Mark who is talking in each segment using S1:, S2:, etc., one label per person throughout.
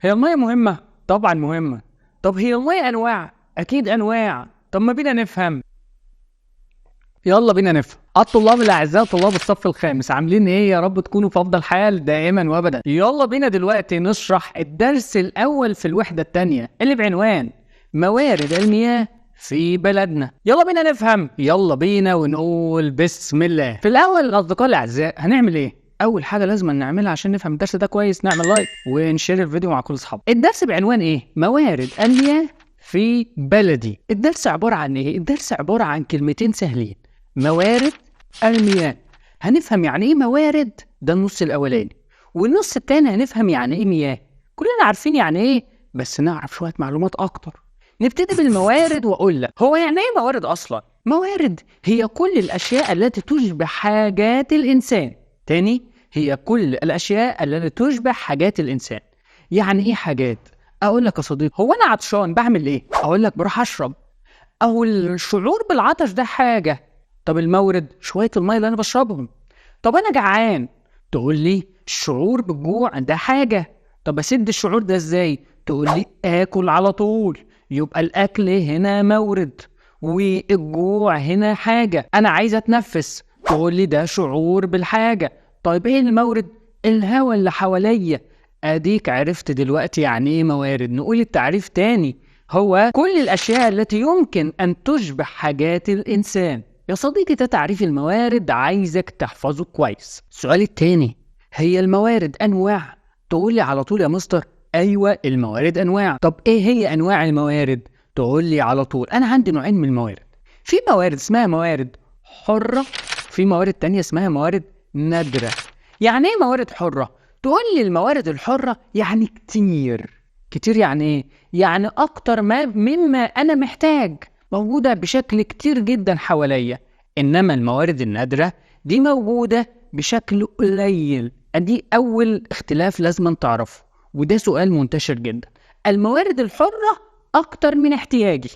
S1: هي المية مهمة؟ طبعا مهمة. طب هي المية أنواع؟ أكيد أنواع. طب ما بينا نفهم، يلا بينا نفهم. الطلاب الأعزاء طلاب الصف الخامس عاملين إيه؟ يا رب تكونوا في أفضل حال دائما وأبدا. يلا بينا دلوقتي نشرح الدرس الأول في الوحدة الثانية اللي بعنوان موارد المياه في بلدنا. يلا بينا نفهم، يلا بينا ونقول بسم الله. في الأول الأصدقاء الأعزاء هنعمل إيه؟ أول حاجة لازم نعملها عشان نفهم الدرس ده كويس، نعمل like ونشير الفيديو مع كل أصحابنا. الدرس بعنوان إيه؟ موارد المياه في بلدي. الدرس عبارة عن إيه؟ الدرس عبارة عن كلمتين سهلين، موارد المياه. هنفهم يعني إيه موارد، ده النص الأولاني، والنص التاني هنفهم يعني إيه مياه. كلنا عارفين يعني إيه، بس نعرف شوية معلومات أكتر. نبتدي بالموارد وأقول لك هو يعني إيه موارد أصلا؟ موارد هي كل الأشياء التي تشبه حاجات الإنسان. تاني، هي كل الأشياء التي تشبه حاجات الإنسان. يعني إيه حاجات؟ أقول لك يا صديقي، هو أنا عطشان بعمل إيه؟ أقول لك بروح أشرب. أو الشعور بالعطش ده حاجة. طب المورد شوية المية اللي أنا بشربهم. طب أنا جعان، تقول لي الشعور بالجوع ده حاجة. طب أسد الشعور ده إزاي؟ تقول لي آكل على طول. يبقى الأكل هنا مورد والجوع هنا حاجة. أنا عايز أتنفس، تقول لي ده شعور بالحاجة. طيب إيه المورد؟ الهواء اللي حواليا. أديك عرفت دلوقتي يعني إيه موارد. نقول التعريف تاني، هو كل الأشياء التي يمكن أن تشبه حاجات الإنسان. يا صديقي ده تعريف الموارد، عايزك تحفظه كويس. السؤال التاني، هي الموارد أنواع؟ تقول لي على طول يا مستر أيوة الموارد أنواع. طب إيه هي أنواع الموارد؟ تقول لي على طول أنا عندي نوعين من الموارد. في موارد اسمها موارد حرة، في موارد تانية اسمها موارد نادرة. يعني إيه موارد حرة؟ تقول لي الموارد الحرة يعني كتير. كتير يعني إيه؟ يعني أكتر ما مما أنا محتاج، موجودة بشكل كتير جدا حواليا. إنما الموارد النادرة دي موجودة بشكل قليل. أدي أول اختلاف لازم تعرفه، وده سؤال منتشر جدا. الموارد الحرة أكتر من احتياجي،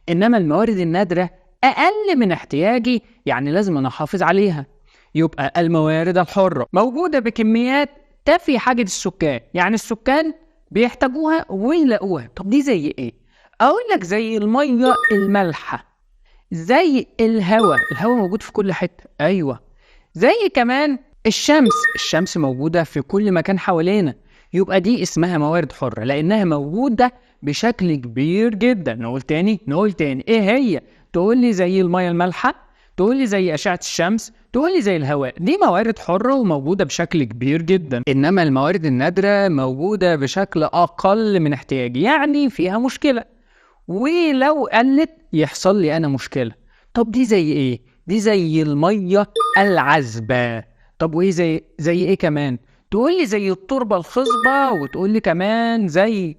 S1: إنما الموارد النادرة أقل من احتياجي، يعني لازم أنا أحافظ عليها. يبقى الموارد الحرة موجودة بكميات تفي حاجة السكان، يعني السكان بيحتاجوها ويلاقوها. طب دي زي إيه؟ أقول لك زي المية المالحة، زي الهواء، الهواء موجود في كل حتة، أيوة، زي كمان الشمس، الشمس موجودة في كل مكان حوالينا. يبقى دي اسمها موارد حرة لأنها موجودة بشكل كبير جدا. نقول تاني، نقول تاني إيه هي؟ تقول لي زي المية المالحة، تقول لي زي أشعة الشمس، تقول لي زي الهواء. دي موارد حرة وموجودة بشكل كبير جدا. إنما الموارد النادرة موجودة بشكل أقل من احتياجي، يعني فيها مشكلة، ولو قلت يحصل لي أنا مشكلة. طب دي زي إيه؟ دي زي المية العذبة. طب وإيه زي إيه كمان؟ تقول لي زي التربة الخصبة، وتقول لي كمان زي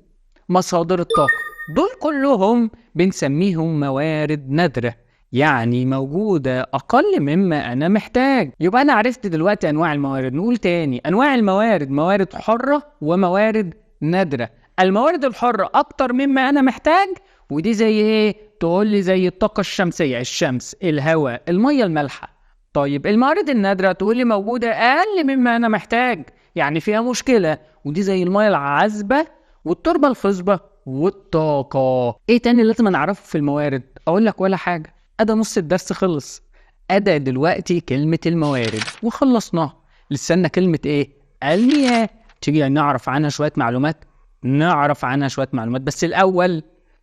S1: مصادر الطاقة. دول كلهم بنسميهم موارد نادرة، يعني موجودة أقل مما أنا محتاج. يبقى أنا عرفت دلوقتي أنواع الموارد. نقول تاني أنواع الموارد، موارد حرة وموارد نادرة. الموارد الحرة أكتر مما أنا محتاج، ودي زي إيه؟ تقول لي زي الطاقة الشمسية، الشمس، الهواء، المية المالحة. طيب الموارد النادرة تقول لي موجودة أقل مما أنا محتاج، يعني فيها مشكلة، ودي زي المية العذبة والتربة الخصبة والطاقة. إيه تاني لازم نعرفه في الموارد؟ أقول لك ولا حاجة، أدا نص الدرس خلص. أدا دلوقتي كلمة الموارد وخلصناها، لسنا كلمة إيه؟ المياه. تيجي نعرف عنها شوية معلومات، نعرف عنها شوية معلومات، بس الأول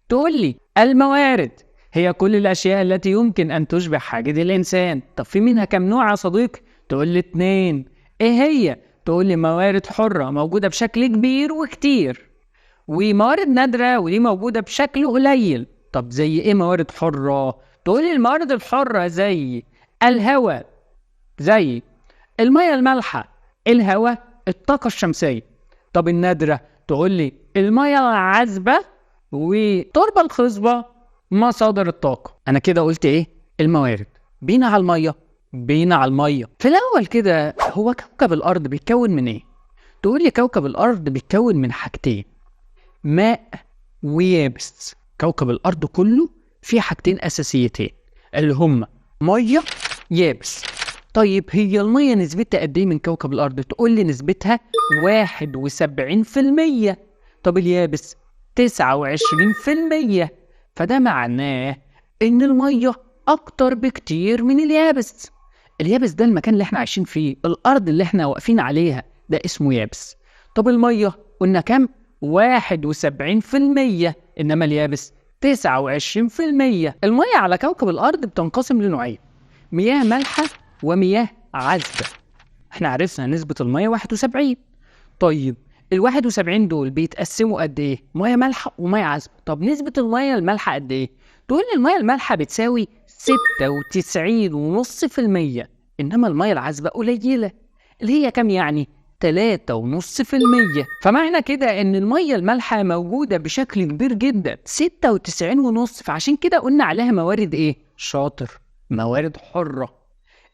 S1: تقول لي الموارد هي كل الأشياء التي يمكن أن تشبه حاجة الإنسان. طب في منها كم نوع يا صديقي؟ تقول لي 2. إيه هي؟ تقول لي موارد حرة موجودة بشكل كبير وكتير، وموارد نادرة ودي موجودة بشكل قليل. طب زي إيه موارد حرة؟ تقول لي الموارد الحرة زي الهواء، زي المية المالحة، الهواء، الطاقة الشمسية. طب النادرة؟ تقول لي المية العذبة والتربة الخصبة، مصادر الطاقة. أنا كده قلت إيه؟ الموارد. بينا على المية، بينا على المية. في الأول كده هو كوكب الأرض بيتكون من إيه؟ تقول لي كوكب الأرض بيتكون من حاجتين، ماء ويابس. كوكب الأرض كله فيه حاجتين أساسيتين اللي هما مية، يابس. طيب هي المية نسبتها قد إيه من كوكب الأرض؟ تقول لي نسبتها 71%. طب اليابس 29%. فده معناه إن المية أكتر بكتير من اليابس. اليابس ده المكان اللي احنا عايشين فيه، الأرض اللي احنا واقفين عليها، ده اسمه يابس. طب المية قلنا كام؟ 71%، إنما اليابس 29%. المية على كوكب الأرض بتنقسم لنوعين، مياه مالحة ومياه عذبة. احنا عرفنا نسبة المية 71. طيب ال 71 دول بيتقسموا قد ايه؟ مية مالحة ومية عذبة. طب نسبة المية المالحة قد ايه؟ تقول لي المية المالحة بتساوي 96.5%، إنما المية العذبة قليلة اللي هي كام يعني؟ 3.5%. فمعنى كده إن المية المالحة موجودة بشكل كبير جدا 96.5، فعشان كده قلنا عليها موارد إيه؟ شاطر، موارد حرة.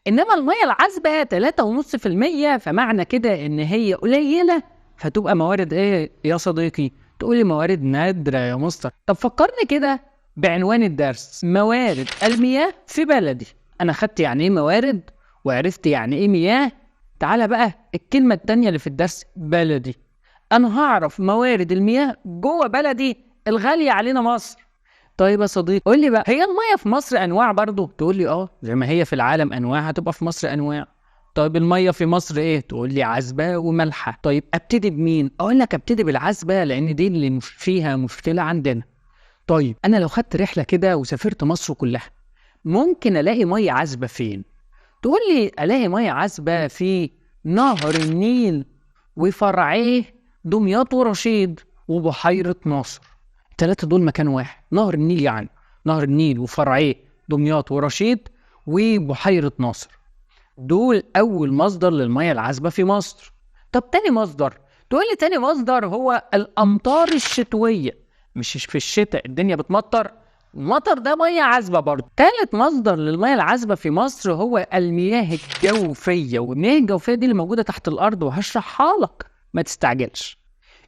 S1: إنما المية العذبة 3.5%، فمعنى كده إن هي قليلة، فتبقى موارد إيه يا صديقي؟ تقولي موارد نادرة يا مستر. طب فكرني كده بعنوان الدرس، موارد المياه في بلدي. أنا خدت يعني إيه موارد وعرفت يعني إيه مياه. تعالى بقى الكلمة التانية اللي في الدرس، بلدي. أنا هعرف موارد المياه جوه بلدي الغالية علينا مصر. طيب يا صديقي قول لي بقى، هي المياه في مصر أنواع برضو؟ تقول لي آه، زي ما هي في العالم أنواع هتبقى في مصر أنواع. طيب المية في مصر إيه؟ تقول لي عذبة ومالحة. طيب أبتدي بمين؟ أقول لك أبتدي بالعذبة لأن دي اللي فيها مشكلة عندنا. طيب أنا لو خدت رحلة كده وسافرت مصر كلها ممكن ألاقي مية عذبة فين؟ تقول لي ألاقي مية عذبة في نهر النيل وفرعيه دمياط ورشيد وبحيرة ناصر. الثلاثة دول مكان واحد، نهر النيل يعني نهر النيل وفرعيه دمياط ورشيد وبحيرة ناصر، دول أول مصدر للمية العذبة في مصر. طب تاني مصدر؟ تقول لي تاني مصدر هو الأمطار الشتوية. مش في الشتاء الدنيا بتمطر، المطر ده مية عذبه برضه. تالت مصدر للمية العذبة في مصر هو المياه الجوفيه، والمياه الجوفيه دي اللي موجودة تحت الارض وهشرحها لك، ما تستعجلش.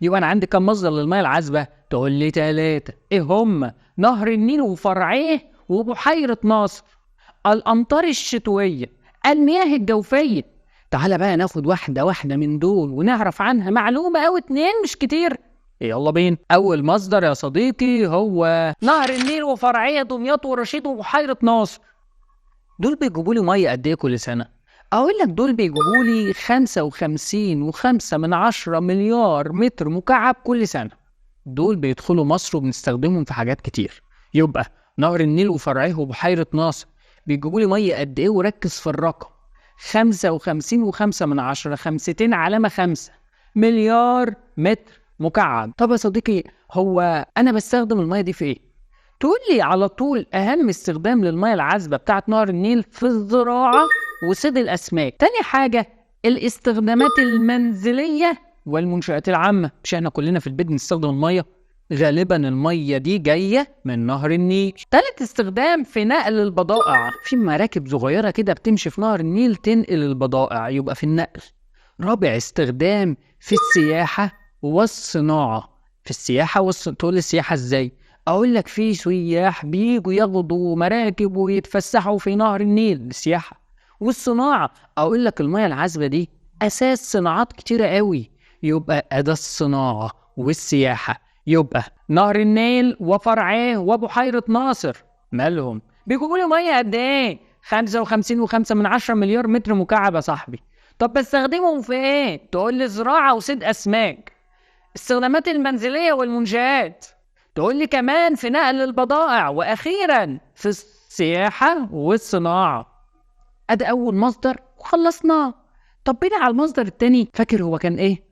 S1: يبقى انا عندي كم مصدر للمية العذبة؟ تقول لي 3. ايه هم؟ نهر النيل وفرعيه وبحيره ناصر، الامطار الشتوية، المياه الجوفيه. تعالى بقى ناخد واحدة واحدة من دول ونعرف عنها معلومة او اتنين مش كتير. يلا بينا. أول مصدر يا صديقي هو نهر النيل وفرعية دمياط ورشيد وبحيرة ناصر. دول بيجيبوا لي مية قد إيه كل سنة؟ أقول لك دول بيجيبوا لي 55.5 مليار متر مكعب كل سنة. دول بيدخلوا مصر وبنستخدمهم في حاجات كتير. يبقى نهر النيل وفرعيه وبحيرة ناصر بيجيبوا لي مية قد إيه؟ وركز في الرقم، 55.5، 5.5 مليار متر مكعب. طب يا صديقي هو انا بستخدم المية دي في ايه؟ تقول لي على طول اهم استخدام للمية العذبة بتاعت نهر النيل في الزراعة وصيد الاسماك. تاني حاجة الاستخدامات المنزلية والمنشآت العامة. مش احنا كلنا في البيت بنستخدم المية؟ غالبا المية دي جاية من نهر النيل. تالت استخدام في نقل البضائع، في مراكب صغيرة كده بتمشي في نهر النيل تنقل البضائع، يبقى في النقل. رابع استخدام في السياحة والصناعة. في السياحة تقول السياحة ازاي؟ اقول لك في سياح بيجوا ياخدوا مراكب ويتفسحوا في نهر النيل، السياحة. والصناعة اقول لك المية العذبة دي اساس صناعات كتيرة قوي، يبقى اداة الصناعة والسياحة. يبقى نهر النيل وفرعيه وبحيرة ناصر مالهم؟ بيجيبوا لي مية قد ايه؟ 55.5 مليار متر مكعب يا صاحبي. طب بستخدمهم في ايه؟ تقول لي زراعة وصيد اسماك، استخدامات المنزلية والمنشآت، تقول لي كمان في نقل البضائع، وأخيرا في السياحة والصناعة. أده أول مصدر وخلصناه. طب بينا على المصدر التاني، فاكر هو كان إيه؟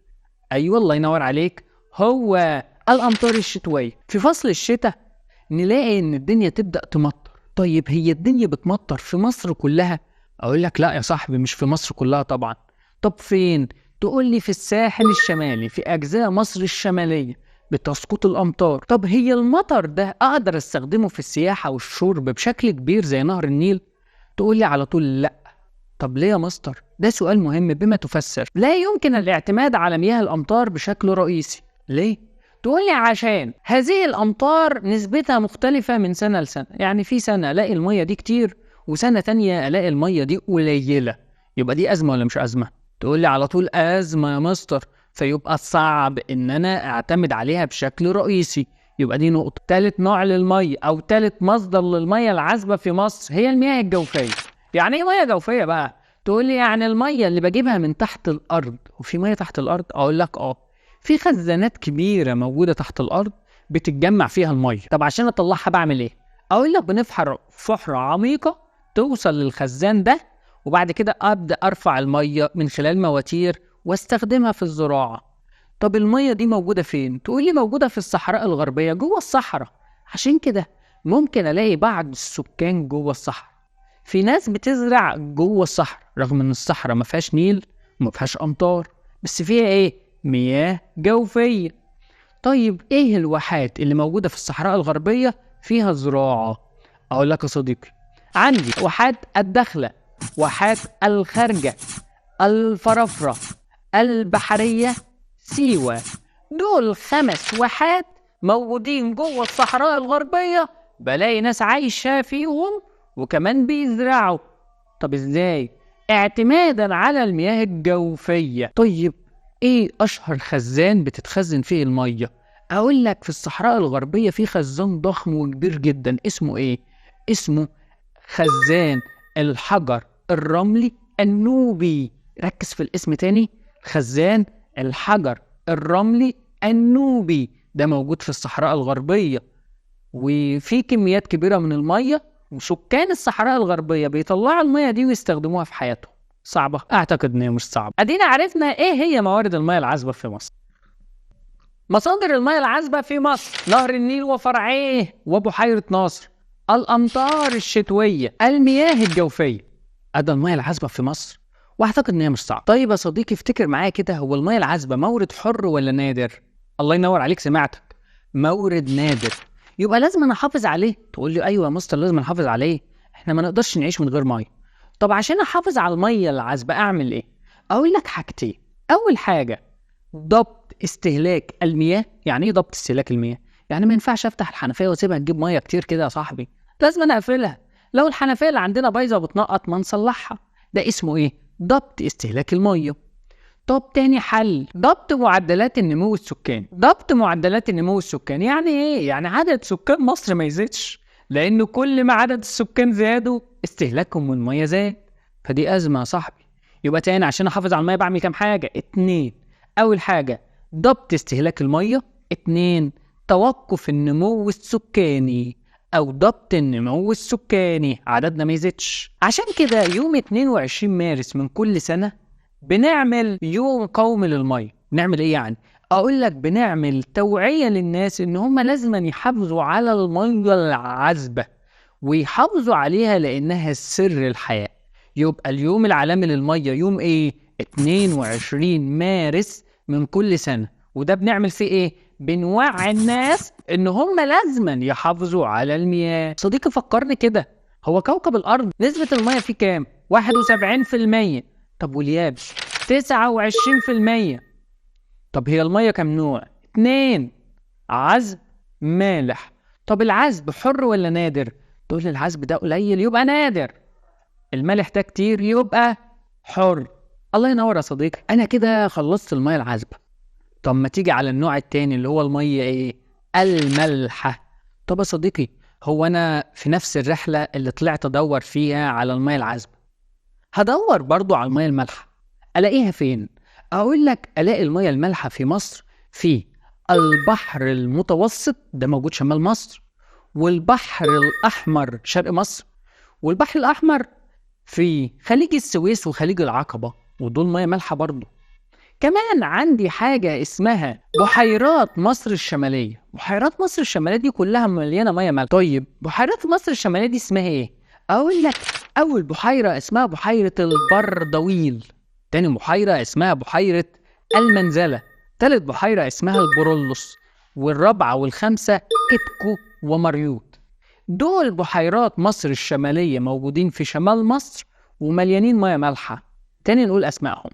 S1: أيوة الله ينور عليك، هو الأمطار الشتوية. في فصل الشتاء نلاقي إن الدنيا تبدأ تمطر. طيب هي الدنيا بتمطر في مصر كلها؟ أقول لك لا يا صاحبي، مش في مصر كلها طبعا. طب فين؟ تقول لي في الساحل الشمالي، في أجزاء مصر الشمالية بتسقط الأمطار. طب هي المطر ده أقدر أستخدمه في السياحة والشرب بشكل كبير زي نهر النيل؟ تقول لي على طول لا. طب ليه يا مستر؟ ده سؤال مهم بما تفسر. لا يمكن الاعتماد على مياه الأمطار بشكل رئيسي. ليه؟ تقول لي عشان هذه الأمطار نسبتها مختلفة من سنة لسنة، يعني في سنة ألاقي المية دي كتير وسنة تانية ألاقي المية دي قليلة. يبقى دي أزمة ولا مش أزمة؟ تقول لي على طول أزمة يا مستر. فيبقى صعب إن أنا أعتمد عليها بشكل رئيسي. يبقى دي نقطة. تالت نوع للمية أو تالت مصدر للمية العذبة في مصر هي المياه الجوفية. يعني إيه مياه جوفية بقى؟ تقول لي يعني المية اللي بجيبها من تحت الأرض. وفي مية تحت الأرض؟ أقول لك آه، في خزانات كبيرة موجودة تحت الأرض بتتجمع فيها المية. طب عشان أطلعها بعمل إيه؟ أقول لك بنفحر فحرة عميقة توصل للخزان ده، وبعد كده أبدأ أرفع المية من خلال مواتير واستخدمها في الزراعة. طب المية دي موجودة فين؟ تقول لي موجودة في الصحراء الغربية جوه الصحراء. عشان كده ممكن ألاقي بعض السكان جوه الصحراء، في ناس بتزرع جوه الصحراء رغم إن الصحراء ما فيهاش نيل وما فيهاش أمطار، بس فيها إيه؟ مياه جوفية. طيب إيه الواحات اللي موجودة في الصحراء الغربية فيها زراعة؟ أقول لك يا صديقي، عندي واحات الدخلة، واحات الخارجة، الفرافرة، البحرية، سيوة. دول 5 واحات موجودين جوه الصحراء الغربية، بلاقي ناس عايشة فيهم وكمان بيزرعوا. طب ازاي؟ اعتمادا على المياه الجوفية. طيب ايه اشهر خزان بتتخزن فيه المية؟ اقول لك في الصحراء الغربية في خزان ضخم وكبير جدا، اسمه ايه؟ اسمه خزان الحجر الرملي النوبي. ركز في الاسم تاني، خزان الحجر الرملي النوبي، ده موجود في الصحراء الغربية وفي كميات كبيرة من المية، وسكان الصحراء الغربية بيطلعوا المية دي ويستخدموها في حياتهم. صعبة؟ أعتقد إن هي مش صعبة. أدينا عرفنا إيه هي موارد المية العذبة في مصر. مصادر المية العذبة في مصر: نهر النيل وفرعيه وبحيرة ناصر، الأمطار الشتوية، المياه الجوفية. أدى المية العذبة في مصر، واعتقد ان هي مش صعبة. طيب يا صديقي افتكر معايا كده، هو المية العذبة مورد حر ولا نادر؟ الله ينور عليك، سمعتك، مورد نادر، يبقى لازم انا احافظ عليه. تقول لي ايوه يا مستر لازم نحافظ عليه، احنا ما نقدرش نعيش من غير مية. طب عشان احافظ على المية العذبة اعمل ايه؟ اقول لك حاجتين. اول حاجة ضبط استهلاك المياه. يعني ايه ضبط استهلاك المياه؟ يعني ما ينفعش افتح الحنفية واسيبها تجيب مية كتير كده يا صاحبي، لازم انا اقفلها. لو الحنفية اللي عندنا بايظة وبتنقط ما نصلحها. ده اسمه ايه؟ ضبط استهلاك المية. طب تاني حل، ضبط معدلات النمو السكاني. ضبط معدلات النمو السكاني يعني ايه؟ يعني عدد سكان مصر ما يزيدش، لانه كل ما عدد السكان زادوا استهلاكهم من المية زاد، فدي ازمة يا صاحبي. يبقى تاني عشان احافظ على المية بعمل كام حاجة؟ 2. اول حاجة ضبط استهلاك المية، 2 توقف النمو السكاني او ضبط النمو السكاني، عددنا ما يزيدش. عشان كده يوم 22 مارس من كل سنة بنعمل يوم قومي للمية. نعمل ايه يعني؟ اقول لك بنعمل توعية للناس ان هم لازم يحافظوا على المية العذبة ويحافظوا عليها لانها سر الحياة. يبقى اليوم العالمي للمية يوم ايه؟ 22 مارس من كل سنة. وده بنعمل فيه ايه؟ بنوعي الناس ان هم لازما يحافظوا على المياه. صديقي فكرني كده، هو كوكب الارض نسبة المية فيه كام؟ 71%. طب واليابس 29%. طب هي المية كام نوع؟ 2، عذب مالح. طب العذب حر ولا نادر؟ تقول لي العذب ده قليل يبقى نادر، المالح ده كتير يبقى حر. الله ينور يا صديقي، انا كده خلصت المية العذبة. طب ما تيجي على النوع التاني اللي هو المية ايه؟ المالحة. طب يا صديقي هو انا في نفس الرحلة اللي طلعت ادور فيها على المية العذبة هدور برضو على المية المالحة، الاقيها فين؟ اقول لك الاقي المية المالحة في مصر في البحر المتوسط، ده موجود شمال مصر، والبحر الاحمر شرق مصر، والبحر الاحمر في خليج السويس وخليج العقبة، ودول مية مالحة برضو. كمان عندي حاجة اسمها بحيرات مصر الشمالية. بحيرات مصر الشمالية دي كلها مليانة مية مالحة. طيب بحيرات مصر الشمالية دي اسمها ايه؟ اقول لك اول بحيرة اسمها بحيرة البردويل، تاني بحيرة اسمها بحيرة المنزلة، تالت بحيرة اسمها البرولوس، والرابعة والخامسة إدكو ومريوط. دول بحيرات مصر الشمالية موجودين في شمال مصر ومليانين مية مالحة. تاني نقول أسمائهم: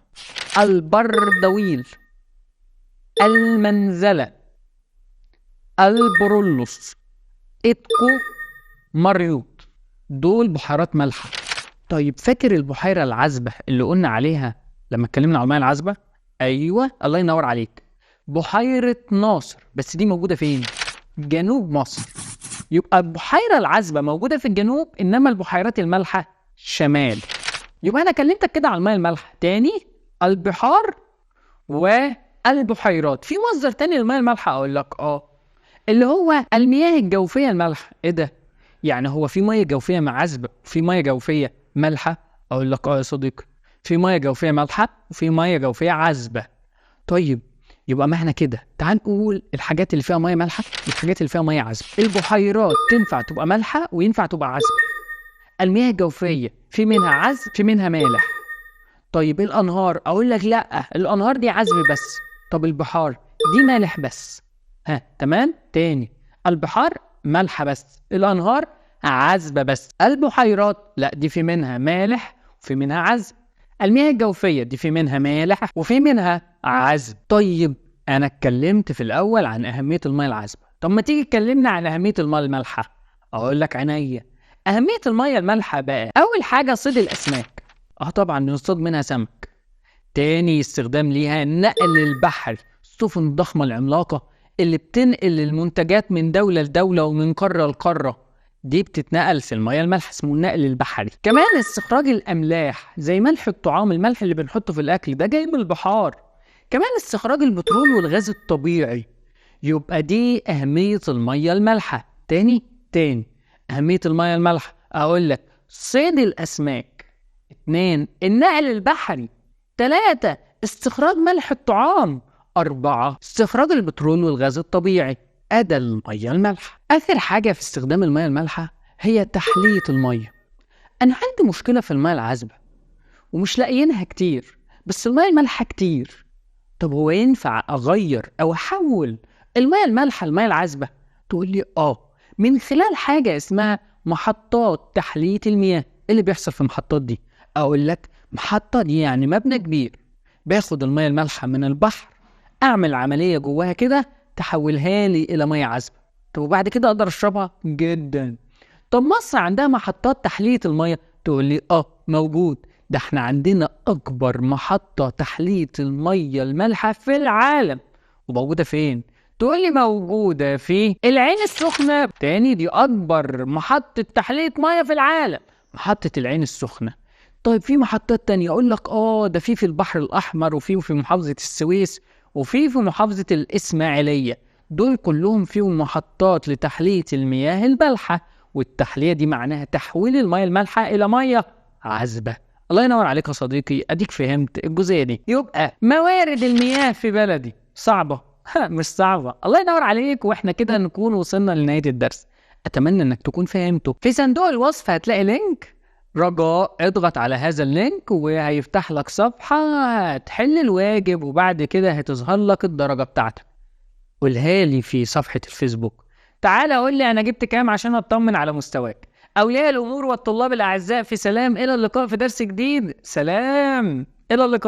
S1: البردويل، المنزلة، البرولوس، إدكو، مريوط. دول بحيرات مالحة. طيب فاكر البحيرة العذبة اللي قلنا عليها لما اتكلمنا على المية العذبة؟ ايوه الله ينور عليك، بحيرة ناصر. بس دي موجودة فين؟ جنوب مصر. يبقى البحيرة العذبة موجودة في الجنوب، انما البحيرات المالحة شمال. يبقى انا كلمتك كده على المية المالحة. تاني البحار والبحيرات. في مصدر تاني للمية المالحة؟ اقول لك اللي هو المياه الجوفية المالحة. ايه ده؟ يعني هو في مية جوفية عذبة وفي مية جوفية مالحة؟ اقول لك يا صديقي، في مية جوفية مالحة وفي مية جوفية عذبة. طيب يبقى معنى كده تعال نقول الحاجات اللي فيها مية مالحة والحاجات اللي فيها مية عذبة. البحيرات تنفع تبقى مالحة وينفع تبقى عذبة. المياه الجوفية في منها عذب في منها مالح. طيب الأنهار؟ أقول لك لأ، الأنهار دي عذب بس. طب البحار دي مالح بس. ها تمام؟ تاني البحار مالحة بس، الأنهار عذبة بس. البحيرات لأ، دي في منها مالح وفي منها عذب. المياه الجوفية دي في منها مالح وفي منها عذب. طيب أنا اتكلمت في الأول عن أهمية المياه العذبة، طب ما تيجي تكلمنا عن أهمية المياه المالحة؟ أقول لك عينيا. أهمية المياه المالحة بقى، أول حاجة صيد الأسماك. طبعا بنصطاد منها سمك. تاني استخدام ليها النقل البحري، السفن الضخمة العملاقة اللي بتنقل المنتجات من دولة لدولة ومن قارة لقارة، دي بتتنقل في المياه المالحة، اسمه النقل البحري. كمان استخراج الأملاح زي ملح الطعام، الملح اللي بنحطه في الأكل ده جاي من البحار. كمان استخراج البترول والغاز الطبيعي. يبقى دي أهمية المياه المالحة. تاني أهمية المياه المالحة، أقول لك صيد الأسماك، 2 النقل البحري، 3 استخراج ملح الطعام، 4 استخراج البترول والغاز الطبيعي. أدى المياه المالحة. آخر حاجة في استخدام المياه المالحة هي تحلية المياه. أنا عندي مشكلة في المياه العذبة ومش لاقيينها كتير، بس المياه المالحة كتير. طب هو ينفع أغير أو أحول المياه المالحة للمياه العذبة؟ تقول لي من خلال حاجة اسمها محطات تحلية المياه. إيه اللي بيحصل في المحطات دي؟ أقول لك محطة دي يعني مبنى كبير باخد المياه المالحة من البحر، أعمل عملية جواها كده تحولها لي إلى مياه عذبة. طب وبعد كده أقدر أشربها؟ جدا. طب مصر عندها محطات تحلية المياه؟ تقول لي موجود، ده احنا عندنا أكبر محطة تحلية المياه المالحة في العالم. وموجودة فين؟ تقول لي موجودة في العين السخنة. تاني دي أكبر محطة تحلية مياه في العالم، محطة العين السخنة. طيب في محطات تانية؟ أقول لك ده في البحر الأحمر، وفي محافظة السويس، وفي محافظة الإسماعيلية. دول كلهم فيهم محطات لتحلية المياه المالحة، والتحلية دي معناها تحويل المياه المالحة إلى مياه عذبة. الله ينور عليك يا صديقي، أديك فهمت الجزئية دي. يبقى موارد المياه في بلدي صعبة؟ مش صعبة. الله ينور عليك. وإحنا كده نكون وصلنا لنهاية الدرس. أتمنى إنك تكون فهمته. في صندوق الوصف هتلاقي link، رجاء اضغط على هذا ال link وهيفتح لك صفحة هتحل الواجب، وبعد كده هتظهر لك الدرجة بتاعتك. قولها لي في صفحة الفيسبوك، تعالى قول لي أنا جبت كام عشان أطمن على مستواك. أولياء الأمور والطلاب الأعزاء في سلام، إلى اللقاء في درس جديد. سلام، إلى اللقاء.